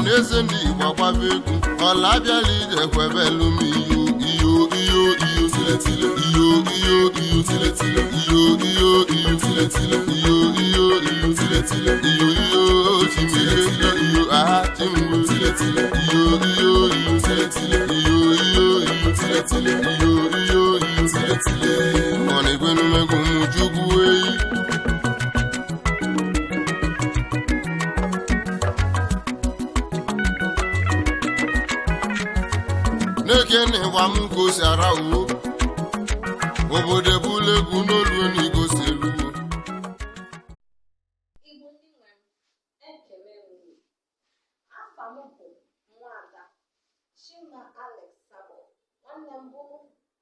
Na eze ndị Igbo agbaba egwu ọla abịala ije kwebelu m iyo iyo iyo iyo tiletile iyo iyo iyo tiletile iyo iyo iyo tiletile iyo iyo iyo tiletile iyo iyo chimile iyo aha chimwe tiletile iyo iyo iyo tiletile iyo iyo iyo tiletile iyo iyo iyo tiletile ọ na-ekwenumegwu m Chukwu eyi. Na-ekene gwa m ka o si ara uwo obodo ebula egwu n'olu n'igosi eluwo. Igbo ndị nwe m, ekele m unu. Afa m bụ Nwada Chima Alex Sabo, nwanne m bụ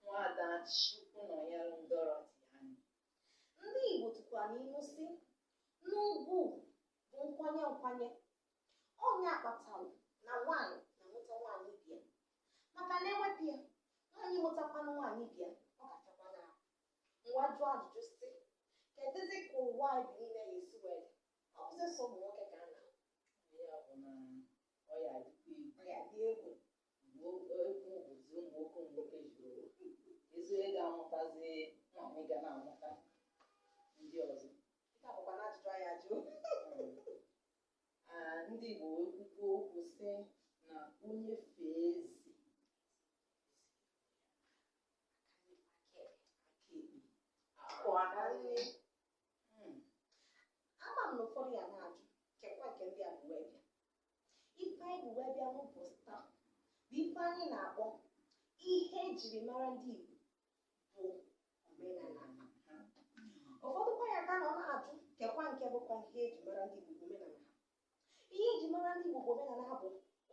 Nwada Chukwunọnyere Dorothy Anyị. Ndị Igbo tụkwara n'ilu si n'ugwu bụ nkwanye nkwanye onye akpatalụ na nwaanyị na-amụta nwaanyị bịa, maka na ewepụ ya, nwaanyị mụtakwanụ nwaanyị bịa, ọ ga-achakwa na nwa jụọ ajụjụ si kedụzi ka ụwa anyị bi n'ime ya esi wee dị? Ọ bụzi sọ ụmụ nwoke ka a na Ya bụ na ọ ya adịkwa egwu. Ọ ya dị egwu. Mgbe egwu bụzi ụmụ nwoke, ụmụ nwoke juru ụwa. Ezi onye ga-amụtazi nwaanyị ga na-amụta ndị ọzọ. Nke a bụkwa na ajụjụ anyị ajụ. Ah, ndị Igbo wee kwukwu okwu sị na onye fee eze aka ekpe akụ aka nne. Ama m na ụfọdụ ya na-ajụ kekwa nke ndị a bụ wee bịa. Ife anyị bụ wee bịa n'ụbọchị taa bụ ife anyị na-akpọ ihe ejiri mara ndị Igbo bụ omenala. Ụfọdụ kwa ya ka nọ na-ajụ kekwa nke bụkwa ihe eji mara ndị Igbo bụ omenala ha. Ihe eji mara ndị Igbo bụ omenala ha bụ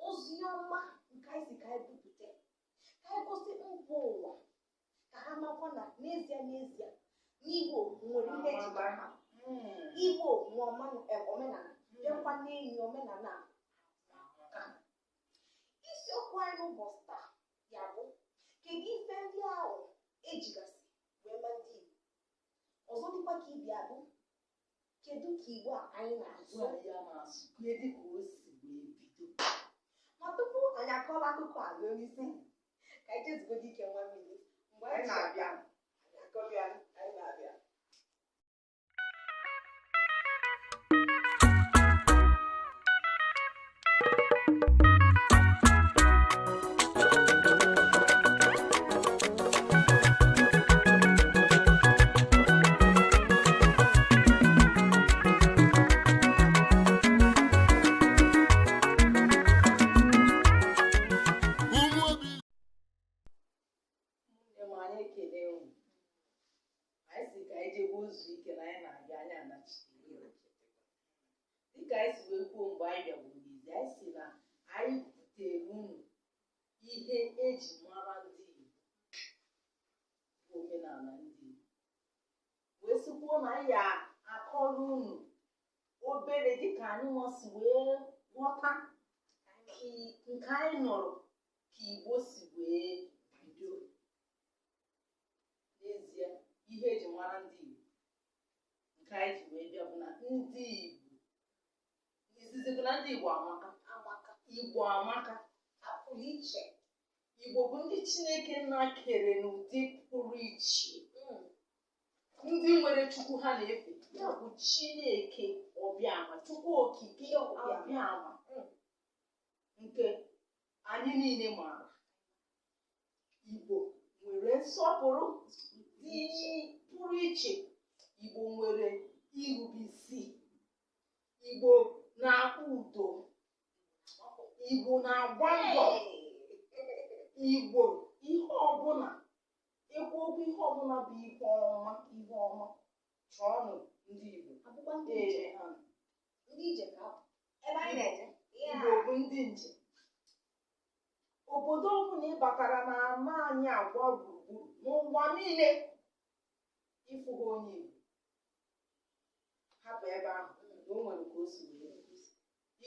ozi ọma nke anyị si ka anyị bupụta, ka anyị gosi mba ụwa ka ha makwa na n'ezie n'ezie n'Igbo nwere ihe ejikọrọ ha. Igbo nwe omenala, bịakwa n'enyi omenala a. Ka isiokwu anyị n'ụbọchị taa ya bụ kedu ife ndị ahụ ejigasị wee ma ndị Igbo. Ọzọ dịkwa ka ibia bụ kedu ka Igbo a anyị na-asụ ya na-asụ, kedu ka o si wee bido. Ma tupu anyị akọla akụkọ a ruo n'isi, ka anyị jezugodo ike nwa mmiri. Mgbe anyị Anyị na-abịa. anyị akọbịa, anyị na-abịa. Ụmụ obi. Nne m, anyị ekele unu. Anyị si ka anyị jebe ozu ike na anyị na-abịa, anyị anachitere dịka anyị si wee kwuo mgbe anyị bịagburu n'izi. Anyị si na anyị butere unu ihe eji mara ndị Igbo bụ omenala ndị Igbo, wee sịkwuo na anyị akọrọ unu obere dịka anyị nwa si wee ghọta nke anyị nụrụ ka Igbo si wee bido. N'ezie, ihe eji mara ndị Igbo nke anyị ji wee bịa bụ na ndị Igbo izizi bụ na ndị Igbo amaka. Amaka. Igbo amaka. Apụrụ iche. Igbo bụ ndị Chineke nna kere n'ụdị pụrụ iche, ndị nwere Chukwu ha na-efe, ya bụ Chineke Ọbịama, Chukwu Okike Ọbịama nke anyị niile maara. Igbo nwere nsọpụrụ dị pụrụ iche. Igbo nwere irube isi. Igbo na-akpụ udo. Igbo na-agba mbọ. Igbo, ihe ọbụla ekwu okwu, ihe ọbụla bụ ihe ọma, ihe ọma chọọnụ ndị Igbo. Abụkwa ndị ije. Ee, ha. Ndị ije ka abụ ebe anyị na-eje. Igbo bụ ndị njem. Obodo ọbụla ị batara na-ama anyị agba gburugburu n'ụwa niile, ịfụghị onye Igbo, hapụ ebe ahụ na o nwere ka o si wee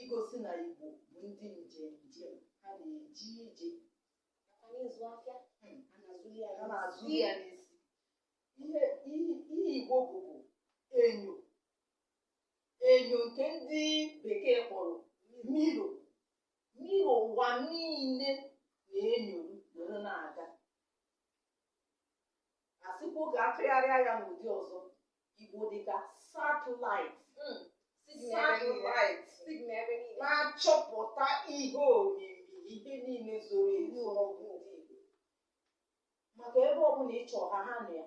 igosi na Igbo bụ ndị njem njem. Ha na-eje ije. Nakwa n'ịzụ afịa. A na-azụli ya. Ha na-azụ ya n'isi. Ihe Igbo bụ enyo, enyo nke ndị bekee kpọrọ mirror. N'ihi ụwa niile na-enyoru were na-aga. Asịkwa oge atụgharịa ya n'ụdị ọzọ, Igbo dịka satellite. Satellite Signal ebe niile. na-achọpụta ihe omimi, ihe niile zoro ezo ọgwụ ndị Igbo. Maka ebe ọbụla ịchọ ha, ha nọ ya.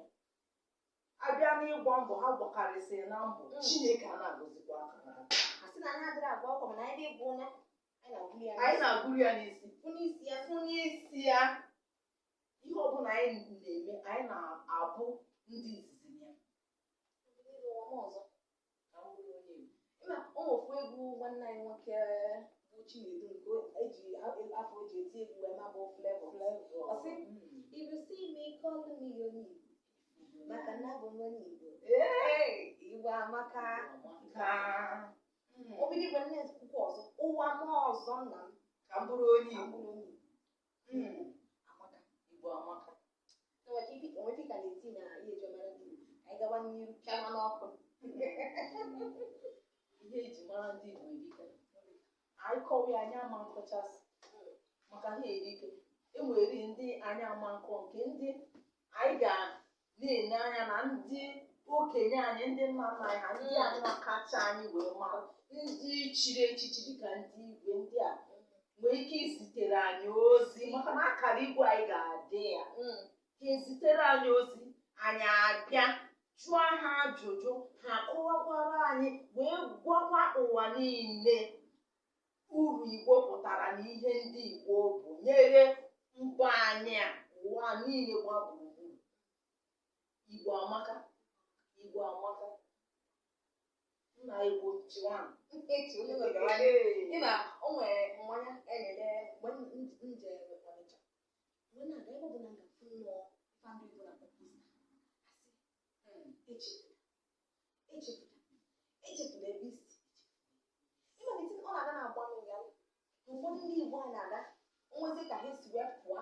Abịa n'ịgba mbọ, ha gbakarịsịrị na mbọ. Chineke a na-agọzikwa aka ha. Asị na anyị adịrị agụ akwụkwọ, mana anyị dị bụ na anyị na-agụrụ ya. Anyị na-agụrụ ya n'isi. Fụ n'isi ya. Fụ n'isi ya. Ihe ọbụla anyị na-eme, anyị na-abụ ndị izizi ya. Ndị ụwa m ọzọ. Ka m bụrụ onye Igbo. Ịma, o nwere ofu egwu nwanne anyị nwoke bụ Chinedu nke eji afọ o ji eti egwu wee ma bụ Flavour. Ọ sị, "If you see me, call me onye Igbo, maka na abụ m onye Igbo." Ee! Igbo amaka. Amaka. Obili igwe nne kwukwa ọzọ, ụwa m ọzọ nna m. Ka m bụrụ onye Ka m Igbo. bụrụ onye Igbo. Amaka. Igbo amaka. Onweta ka na-eti na ihe eji mara ndị Igbo. Ka anyị gawa n'iru pịawa n'ọkụ. Ihe eji mara ndị Igbo erika. Anyị kọwa ya, anyị ama nkọchasị maka ha erike. Enwere ndị anyị ama nkọ, nke ndị anyị ga na-ene anya na ndị okenye anyị, ndị nna nna anyị ha, ndị anyị kacha anyị wee mara, ndị chiri echichi dịka ndị igwe, ndị a nwee ike izitere anyị ozi, maka na akara igwe anyị ga-adị ya. Ha ezitere anyị ozi, anyị abịa jụọ ha ajụjụ, ha kọwakwara anyị wee gwakwa ụwa niile uru Igbo pụtara na ihe ndị Igbo bụ nyere mba anyị a, ụwa niile gba gburugburu. Igbo amaka, Igbo amaka. Nna Igbo chịwa. Echi onye nwere. Ịma, o nwere mmanya enyere mgbe m jere Ọnịcha. Mgbe na-aga, ebe ọ bụ na m ga-afụ nnọọ ife ndị Igbo na-akpọ poster. Asị, echefula, echefula, echefula ebe isi. Ịma na ọ na-aga na-agba m ya na ụfọdụ ndị Igbo a na-aga onwezi ka ha si wee pụọ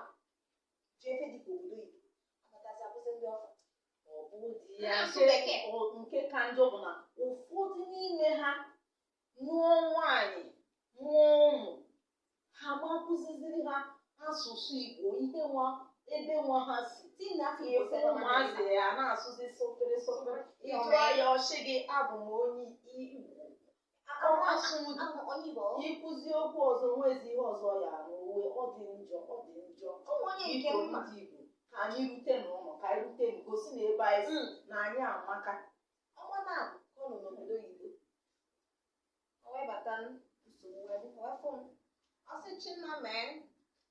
jee efe dịka obodo Igbo abatazi abụzi ndị ọfa. Ọ bụ dị ya. Na-asụ Nke bekee. Nke ka njọ bụ na ụfọdụ n'ime ha nụọ nwaanyị, mụọ ụmụ ha, gbakụziziri ha asụsụ Igbo, ihe nwa ebe nwa ha si. Ti na afọ Igbo Ife sekwa. Ụmụazị ya na-asụzi sọpịrị sọpịrị. Ịjụọ ya, ọchị gị, "Abụ m onye Igbo." Ọ asụ. Abụ onye Igbo. Ịkụzi okwu ọzọ, nwezi ihe ọzọ ya n'uwe. Ọ dị njọ, ọ dị njọ. Ụmụ onye nke Biko, mma. ndị Igbo, ka anyị rute n'ụlọ, ka anyị rute ngosi na ebe anyị si na anyị amaka. Ọnwa na-abụ ka ọ nọ n'obodo oyibo, o wee bata, nsogbu wee dị, wee fụ m, ọ sị, "Chinma man,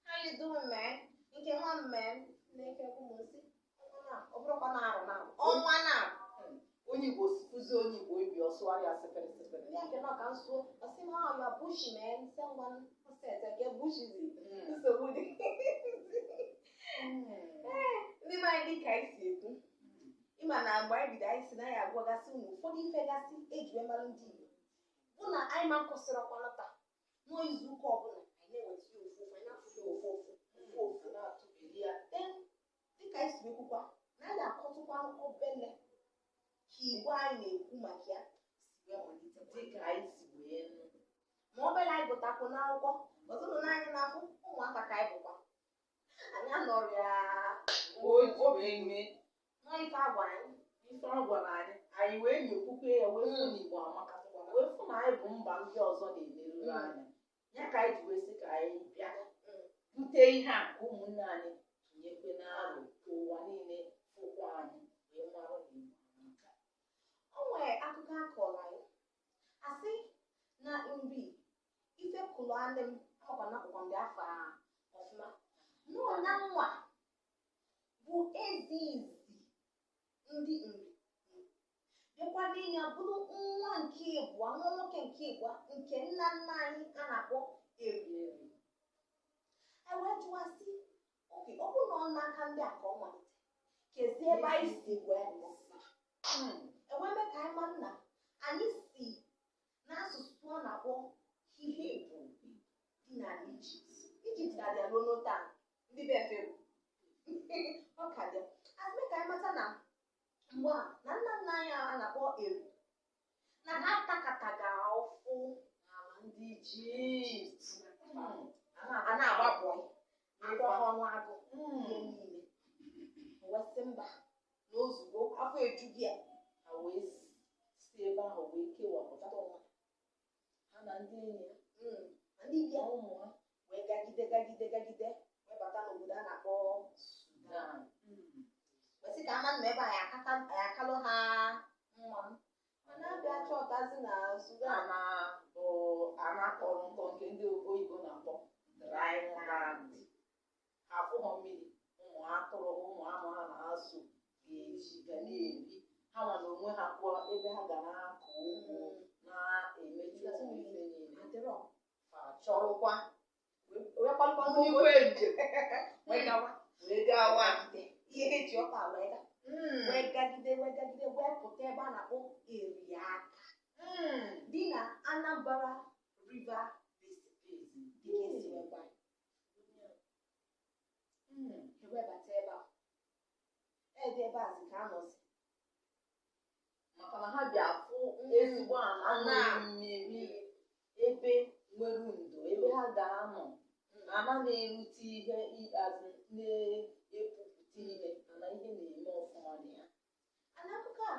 how you doing man? Nke nwa m man." Na-eke m nsị ọnwa na ọ bụrụkwa na arụ na ọnwa na Onye Igbo kụzi onye Igbo ibi, ọsụgharị asịpịrị sịpịrị. Ndị nke nọ ka m sụọ, ọ sị m, "How you are bushi man?" Sị, "Ngwa ọsị nke bushizi nsogbu dị." Ndị be anyị, dị ka anyị si ekwu, ịma na mgbe anyị bido, anyị si na anyị agwagasị ụmụ ụfọdụ ife gasị eji wee mara ndị Igbo, bụ na anyị ma nkọsịrịkwanụ taa nụọ izu ụka ọbụla anyị na-eweta ya ofu ofu, anyị na-afụ ya ofu ofu ofu ofu. Na-atụbiri ya. Then, dịka anyị si wee kwukwa na anyị ga-akọtụkwanụ obele ka Igbo anyị na-ekwu maka ya si wee malite, dịka anyị si wee nụ, ma obere anyị gụtakwụ n'akwụkwọ ọzụnụ na anyị na-afụ ụmụaka ka anyị bụkwa, anyị anọrọ ya. O ji wee mee. Nọ ife a gwara anyị. Ife ọ gwara anyị, anyị wee nyokwukwe ya, wee fụ na Igbo amaka, wee fụ na anyị bụ mba ndị ọzọ na-emerụrụ anya ya, ka anyị ji wee sị ka anyị bịa bute ihe a ka ụmụnne anyị tụnyekwe n'alụ, ka ụwa niile fụkwa anyị wee mara na Igbo amaka. O nwere akụkọ a kọrọ anyị, asị na nri ife kụlụ anị m amakwa na akwụkwọ ndị afọ a ọfụma nọ na nwa bụ ezi izi ndị nri bịakwa n'ime ya, bụrụ nwa nke ịbụa, nwa nwoke nke ịbụa nke nna nna anyị a na-akpọ Eri. E wee jụwa sị, oke ọ bụrụ na ọ n'aka ndị a ka ọ malite, kezie ebe anyị si wee ewee mee ka anyị mara na anyị si n'asụsụ a na-akpọ Hibru dị na Ijipt. Ijipt ka dị ruo n'ote a ndị be Fero, ọ ka dị. Asị mee ka anyị mata na mgbe a na nna nna anyị a na-akpọ Eri na ha takataga ụfụ n'ala ndị Ijipt. A na-agba bọị, akwa ha ọnụ agụ ihe niile. O wee sị mba, na ozugbo afọ ejughị ya. Ha wee si ebe ahụ wee kewapụta onwe ha na ndị enyi ha, na ndị bịa ụmụ ha. Wee gagide, gagide, gagide, wee bata n'obodo a na-akpọ Sudan. Wee sị ka ama nọ ebe anyị akata anyị akalụ ha mma m, mana abịa chọtazi na Sudan. Ana bụ ana kpọrọ nkọ nke ndị oyibo na-akpọ dry land. Ha afụghọ mmiri ụmụ atụrụ, ụmụ anụ ha na ha so ga-eji ga na-eri. Ha nwa na onwe ha kwụọ ebe ha ga na-akọ ugbo, na-emechu ụmụ ife niile. Adịrọ. Fa chọrọkwa wee kwalụkwa nnukwu njem wee gawa. Wee gawa. Gagide ihe eji ọkpa wee ga, wee gagide, wee gagide, wee pụta ebe a na-akpọ Eriaka dị na Anambra River Basin, dịka esi wee gwa anyị. Wee bata ebe a, ebe ebe a zi ka a nọzi. Maka na ha bịa fụ ezigbo ala Ana. nwere mmiri, ebe nwere ndo, ebe ha ga-anọ, ana na-erute ihe, azụ na-epupụta ihe, ana ihe na-eme ọfụma na ya. Ana akụkọ a,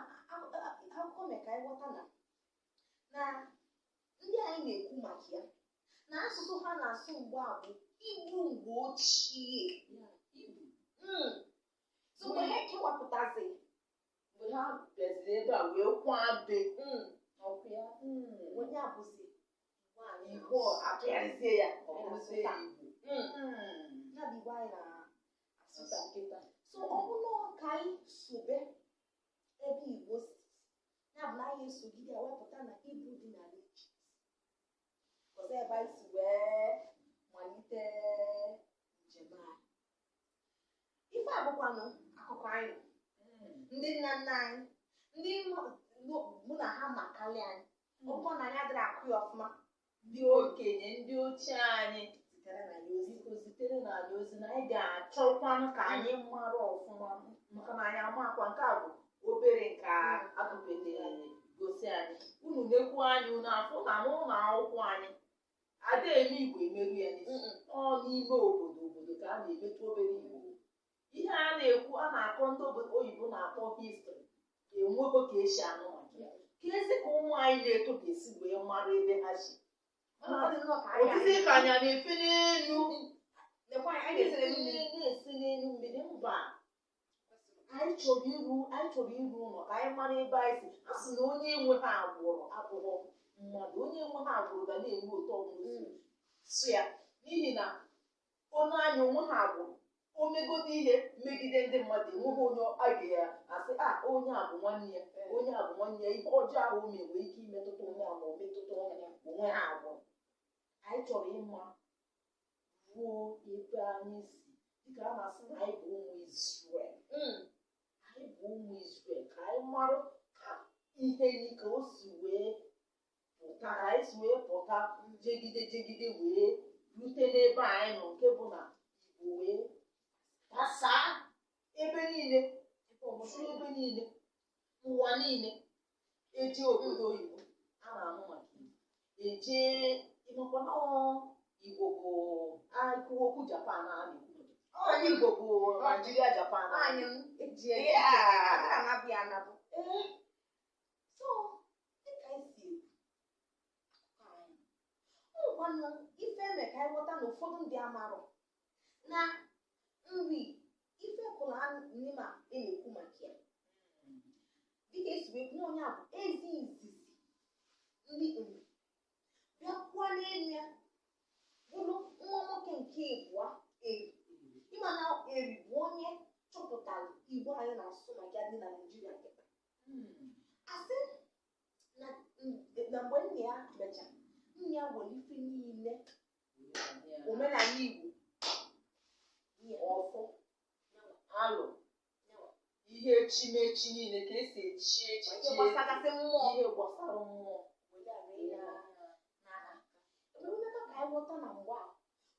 akụkọ mee ka anyị ghọta na ndị anyị na-ekwu maka ya na asụsụ ha na-asụ mgbe a bụ Igbo mgbe ochie. Ibu. So mgbe ha kewapụtazi, Mgbe ha bịaziri ebe a wee kwa be ọkụ ya, onye abụzi Igbo anyị Igbo na-asụ. atụgharịzie ya, ọ bụrụzie Igbo. Ya bụ Igbo anyị na-asụ taa. Kịta. So ọ bụrụ ka anyị sobe ebe Igbo si, ya bụ na anyị esogide ya wepụta na ibu dị n'ala Ijipt ọzọ, ebe anyị si wee malite njem anyị. Ife a bụkwanụ akụkọ anyị ndị nna nna anyị, ndị mụ na ha makarị anyị. Ọ bụkwa na anyị adịrị akụ ya ọfụma. Ndị okenye, ndị ochie anyị, zitere na ya ozi. Biko zitere na anyị ozi na anyị ga-achọkwanụ ka anyị mara ọfụma, maka na anyị amakwa nke a bụ obere nke agụbetere gosi anyị. Unu nekwu anyị, unu afụ na n'ụlọ akwụkwọ anyị ada eme Igbo emerụ ya n'isi. Ọ n'ime obodo obodo ka a na-emetụ obere Igbo. Ihe a na-ekwu, a na-akọ, ndị obodo oyibo na-akpọ history, enwego ka esi anụ maka ya, ka ezi ka ụmụ anyị na-eto ga-esi wee mara ebe ha si. Ọ dị nnọọ ka anyị Ọdịzi ka anyị a na-efe n'elu. Nekwa anyị, anyị na-esi n'elu mmiri. Na-esi n'elu mmiri. Mba, anyị chọrọ iru ụlọ ka anyị mara ebe anyị si. A sị na onye enweghị agbụrụ abụghọ mmadụ. Onye enweghị agbụrụ ga na-enwe ụtọ ọbụla si ya, n'ihi na onye anya onwe ha agbụrụ, o megodo ihe megide ndị mmadụ, enweghị onye a ga-asị a onye a bụ nwanne ya, onye a bụ nwanne ya. Ihe ọjọọ ahụ o mee nwere ike imetụta onye a, ma o metụta onye onwe ha agbụrụ. Anyị chọrọ ịma ruo ebe anyị si, dịka a na-asị na anyị bụ ụmụ Izrel. Anyị bụ ụmụ Izrel, ka anyị mara ka ihe ni ka o si wee pụta, ka anyị si wee pụta, jegide jegide wee rute n'ebe anyị nọ, nke bụ na Igbo wee gbasaa ebe niile, ju ebe niile, ụwa niile. Eje obodo oyibo, a na-anụ maka Igbo. Eje ịmakwa na ọ Igbo bụ akwụkwọ okwu Japan a na-ekwu maka ọ Igbo bụ Naijiria, Japan a Anyị m eji anabụ ya anabụ. So dịka anyị si ekwu, akụkọ anyị ụmụkwanụ ife eme ka anyị ghọta na ụfọdụ ndị amarọ na nri ife pụrụ n'ime a na-ekwu maka ya, dịka esi wee kwuo, onye a bụ ezi izizi ndị nri bịakwuo n'elu ya bụrụ nwa nwoke nke ịbụọ Eri. Ịma na Eri bụ onye chọpụtara Igbo anyị na-asụ maka ya dị na Naijiria kịta. Asị na na mgbe nna ya mechara, nna ya were ife niile omenala Igbo nye ọfọ alụ, ihe echimechi niile, ka esi echi echichi, ihe gbasagasị mmụọ, ihe gbasara mmụọ, were ya ree ya n'aka. Ememeka ka anyị ghọta na mgbe a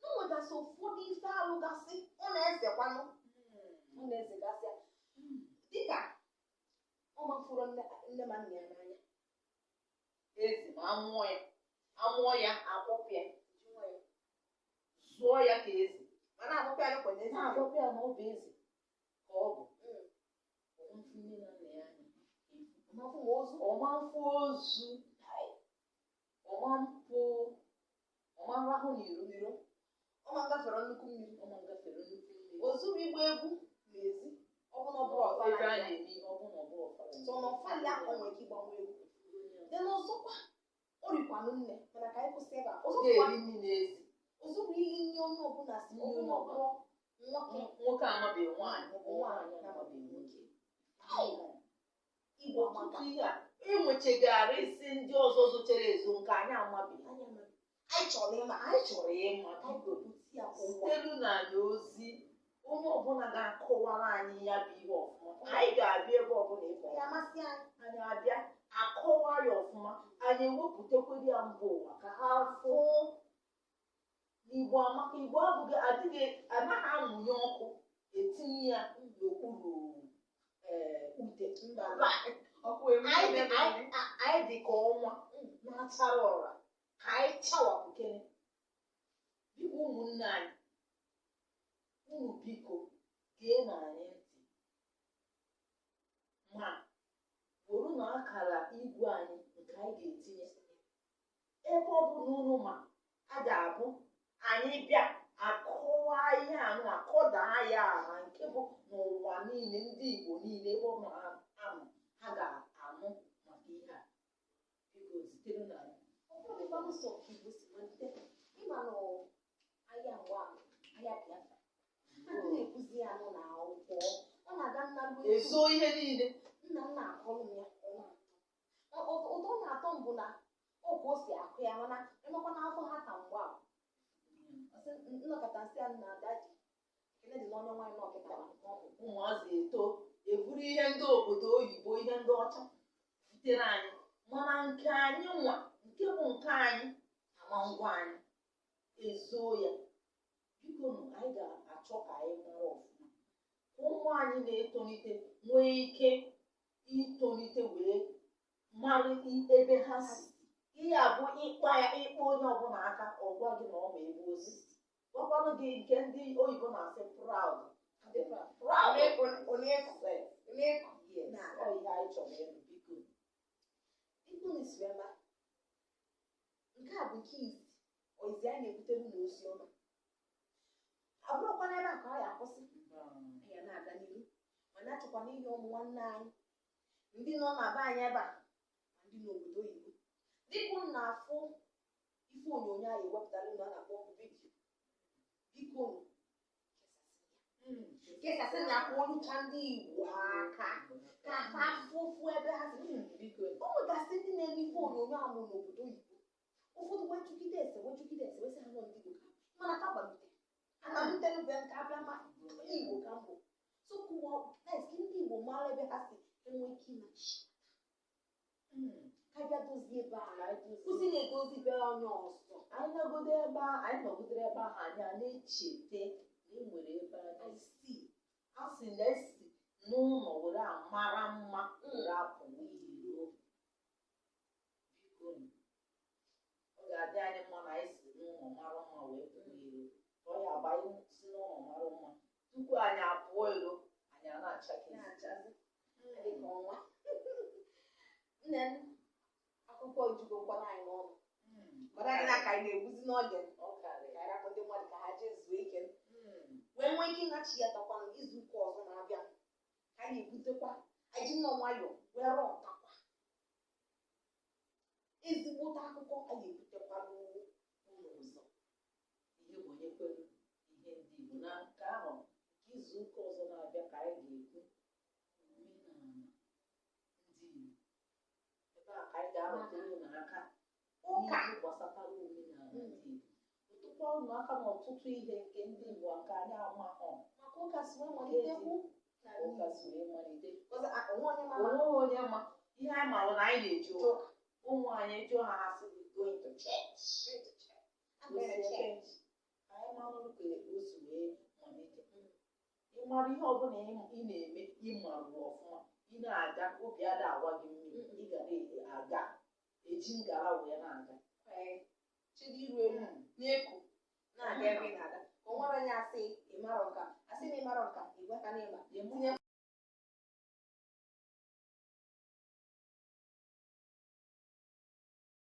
na o nwegasị ụfọdụ ife alụgasị ọ na-ezekwanụ, ọ na-ezegasị ya, dịka ọ mafuru nne ma nna ya n'anya. Ezi ma amụọ ya, amụọ ya, akpọpụ ya. Ji nwayọ. Zụọ ya ka eze. Ma na-agwakwa ya n'ụkwa n'ezi. Na-agwakwa ya na ọ bụ eze ka ọ bụ. Ọmamfu nne na nna ya anya. Ọmafụ ma ozu. Ọmamfu ozu. Ọmampu ọmanrahụ n'iro. Ọma ngafere nnukwu mmiri. Ọma ngafere nnukwu mmiri. Ozu bụ ịgba egwu n'ezi. Ọ bụ na ọ bụrụ ọfala Ebe a ya. na-eme ihe ọ bụ na ọ bụrụ ọfala. So na ọfala ya ka ọ nwere ike ịgbanwe egwu. Dị n'ọzọkwa, o rikwanụ nne, mana ka anyị kwụsị ebe a. Ọ Ọzọkwa, ga-eri nri n'ezi. ozu bụ iyi nne onye ọbụla si Nne ọ onye bụrụ ọbụla. nwoke Nwoke amabeghị nwaanyị maọbụ nwaanyị nwaanyị amabeghị nwoke. Igbo amaka. Ọtụtụ ihe a enwechegara isi ndị ọzọ zochere ezo nke anyị amabeghị. Anyị amaghị. Anyị chọrọ ịma. Anyị chọrọ ịma, Anyị biko ga-ebute ya ụwa. sitelu na anyị ozi onye ọbụla ga-akọwara anyị ya bụ ihe ọfụma. Anyị ga-abịa ebe ọbụla ịkọ Ya amasị anyị. anyị abịa akọwa ya ọfụma, anyị ewepụtakwere ya mba ụwa ka ha fụ n'Igbo amaka. Igbo abụghị adịghị anaghị amụnye ọkụ etinye ya n'okpuru ute. Mba. Ọkụ anyị dị ka ọnwa na-achara ọra ka anyị chawapụkene. Biko ụmụnne anyị, unu biko gee na anyị ntị ma were na akara igwe anyị nke anyị ga-etinye ebe ọ bụla unu ma a ga-abụ anyị bịa akọwa ihe anụ akọdaa ya aha nke bụ n'ụwa niile, ndị Igbo niile ebe ọ bụla ha anọ ha ga-anụ maka ihe a. Biko zitere na anyị. Ọ bụrụ na ụzọ ka Igbo si malite, ịma na ahịa mgbe ahụ, ahịa Biafra, a na-ekwuzi ya nọ na akwụkwọ, ọ na-aga nna ruo etu. Ezo ihe niile. Nna m na-akọrọ m ya, ọ na-atọ ụtọ. Ọ na-atọ m bụ na ọ ka o si akụ ya, mana ịmakwa n'afọ ha ka mgbe ahụ. Ọ sị, nnọkọta nsị ya nna daddy, ekele dị n'onye nwaanyị nọkịta. Ụmụazị eto eburu ihe ndị obodo oyibo, ihe ndị ọcha butere anyị, mana nke anyị nwa nke bụ nke anyị ama ngwa anyị ezo ya. Biko nụ, anyị ga-achọ ka anyị mara ọfụma ka ụmụ anyị na-etolite nwee ike itolite wee mara ebe ha si. Ihe a bụ ịkpa ya ịkpa onye ọbụla aka, ọ gwa gị na ọ ma ebe ozi gwakwanụ gị nke ndị oyibo na-asị proud. Proud. Onye-ekwu. Yes, ọ ihe anyị chọrọ ịnụ, biko. Ikwu na isi ema, nke a bụ nke izi oizi anyị na-ebutere unu ozi ọma. Ọ bụrụkwa n'ebe a ka ọ ya akwụsị, anyị ya na-aga n'ihu, mana achọkwana ihe ụmụ nwanne anyị ndị nọ na be anyị ebe a ma ndị n'obodo oyibo, dịka unu na-afụ ife onyonyo anyị ewepụtara unu a na-akpọ video, biko unu kesasị ya ka olucha ndị Igbo aka ka ha fụfụ ebe ha si. Biko. O nwegasị ndị na-eme ife onyonyo amụ n'obodo oyibo, ụfọdụ wechugide ese wechugide ese wesị ha nọ ndị Igbo ka mana ka gbalite agbalite be nke abịa ma onye Igbo ka mbụ so kụwa nice ka ndị Igbo mara ebe ha si enwe ike ịnachi ka bịa dozie ebe a, kwụsị na-edozi be onye ọzọ. Anyị nọgide ebe a, anyị nọgidere ebe ahụ, anyị a na-echete na e nwere ebe anyị si. A sị na esi n'ụlọ were amara mma were apụwa iro. Biko nụ, ọ ga-adị anyị mma na anyị si n'ụlọ mara mma wee pụwa iro, ka ọ ya agba anyị si n'ụlọ mara mma tupu anyị apụọ iro, anyị a na-achakezi. Na-achazi dịka ọnwa. Nne m, akụkọ ejugokwana anyị n'ọnụ, mana dị na ka anyị na-egbuzi n'oge. Ọ karịrị. Ka anyị rapụ ndị mmadụ ka ha jee zuo ike wee nwee ike ịnachi ya takwanụ izu ụka ọzọ na-abịa, ka anyị na-ebutekwa anyị ji nnọọ nwayọọ wee rọtakwa ezigbote akụkọ anyị ebutekwa n'ụlọ ọzọ. Ihe banyekwere ihe ndị Igbo na nke ahụ nke izu ụka ọzọ na-abịa ka anyị ga-ekwu omenala ndị Igbo. Ebe a ka anyị ga-arụta unu aka ụka n'ihe gbasatara omenala ndị Igbo, rụtụkwa unu aka n'ọtụtụ ihe nke ndị Igbo nke anyị amahọ maka ụka si wee malitekwu na ụka si wee malite. ọzọ onwe onye mama. Onweghị onye ma ihe anyị marụ na anyị na-eje ụka. Ụmụ anyị jụọ ha, ha sị going to church. I'm going to church. Anyị marụ ka o si wee malite. Ị mara ihe ọbụla ị na-eme, ị marụrụ ọfụma, ị na-aga obi ada awa gị mmiri, ị ga na-aga eji ngara wee na-aga. Ee, chedo iru elu na-eku. Na-aga ebe ị na-aga, ka o nwere onye asị ịmarọ nka, asị na ịmarọ nka, ịgwata n'ịma. Tinye.